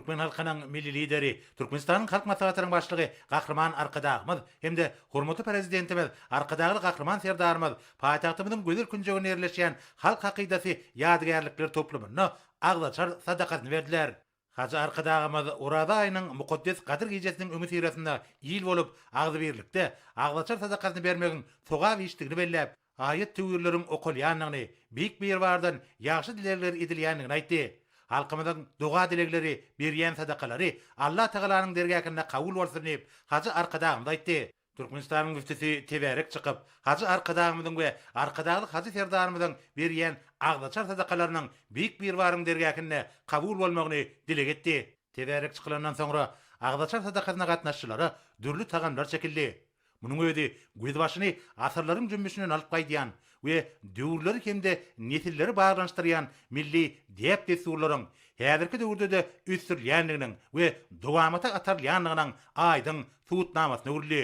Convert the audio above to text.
Türkmen halkynyň Milli Lideri, Türkmenistanyň Halk Maslahatynyň Başlygy Gahryman Arkadagymyz hem-de hormatly Prezidentimiz Arkadagly Gahryman Serdarymyz paýtagtymyzyň gözel künjeginde ýerleşýän Halk hakydasy ýadygärlikler toplumynda agzaçar sadakasyny berdiler. Hajy Arkadagymyz Oraza aýynyň mukaddes Gadyr gijesiniň öňüsyrasynda il bolup agzybirlikde agzaçar sadakasyny bermegiň sogap işdigini belläp, aýat-töwirleriň okalýandygyny, Beýik Biribardan ýagşy dilegler edilýändigini aýtdy. Halkymyzyň doga-dilegleri, berýän sadakalary Allatagalanyň dergähinde kabul bolsun diýip, hajy Arkadagymyz aýtdy. Türkmenistanyň müftüsi tebärek çykyp, hajy Arkadagymyzyň we Arkadagly hajy Serdarymyzyň berýän agzaçar sadakalarynyň Beýik Biribaryň dergähinde kabul bolmagyny dileg etdi. Tebärek çykylandan soňra, agzaçar sadakasyna gatnaşyjylara dürli tagamlar çekildi. Munuň özi gözbaşyny asyrlaryň jümmüşinden alyp gaýdýan we döwürleri hem-de nesilleri baglanyşdyrýan milli däp-dessurlaryň häzirki döwürde-de ösdürilýändiginiň we dowamata atarylýandygynyň aýdyň subutnamasyna öwrüldi.